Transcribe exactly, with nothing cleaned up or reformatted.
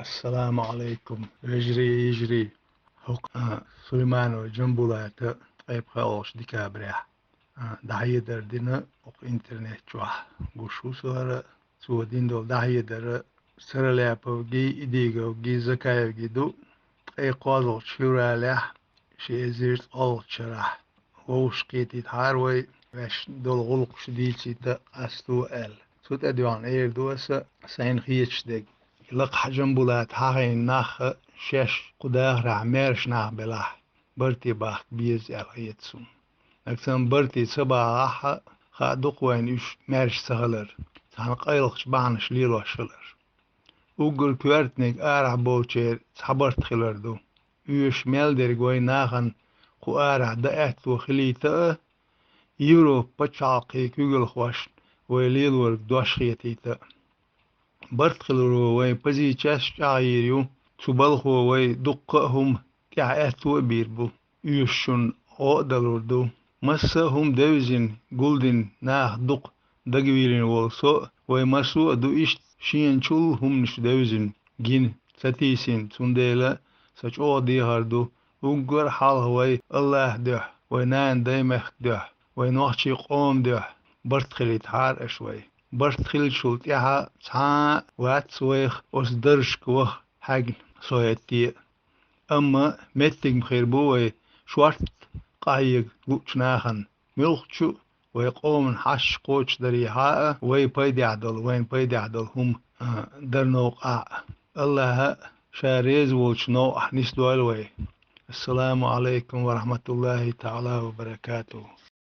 Ассаламу Ӏалайкум, вежарий, йижарий. ХӀокху, а, Сулайманов Джамбулата ткъе пхоьалгӀачу декабрехь, а, дӀахьедар дина хӀокху интернет чохь. Гуш ву со хӀара, цо дина долу дӀахьедар Саралаповгий, Идиговгий, Закаевгий ду. Ткъе кхозлагӀчу февралехь ши эзар цкъа олгӀачу шарахь вовшахкхетийтахьара вай, ваьш долу гӀуллакхаш дийцийта къасто аьлла. Цу тӀедоьгӀна эр ду аса сайна хеташ дерг. И лакхахь Джамбулата хьахийна нах а шаьш кху дахарехь маьрша нах белахь, барте бахка беза аьлла хета суна. Нагахь санна барте ца бахахь а, хаа ду-кх вайна уьш маьрша ца хилар, цхьана къайлахчу бахьанаш лелош хилар. Уггар коьртаниг арахь болчеран цхьа барт хилар ду. Оьшуш мел дерг вайн нахана кху арахь дан аьтто хилийта а, Европан пачхьалкхийн куьйгалхошна вай лелориг дош хетийта а. Барт хиларо вайн позицеш а чӀагӀйийр ю, цу балхо вай дуккха а хӀума тӀехь аьтто а бийр бу, оьшучунна гӀо а далур ду. Масса а хӀума девзина, гулдина наха дукха дагавийлина волу со а, вай массо а ду иштта шеначул хӀуманаш девзина, гина, ца тийсина, цундела сан чӀогӀа дехар ду, уггар а хьалха вай АллахӀан дуьхьа, вай нана-даймехкан дуьхьа, вай нохчийн къоман дуьхьа барт хилийтахьара аша вай. Барт хиллачул тӀаьхьа цхьа а вац вайх оцу даржашка ваха хьаьгна со хӀетте а. Амма меттиг ма хир бу вай шортта къахьега луучу нахана, муьлххачу а вай къоман хьашт кхочушдарехьа а, вай пайдехь долу, вайна пайдехь долу хӀума, а, дар новкъахь а. АллахӀа а Ша реза волчу новкъахь нисдойла вай. Ассаламу Ӏалайкум ва рахьматуллахӀи таӀала ва баракатухӀу.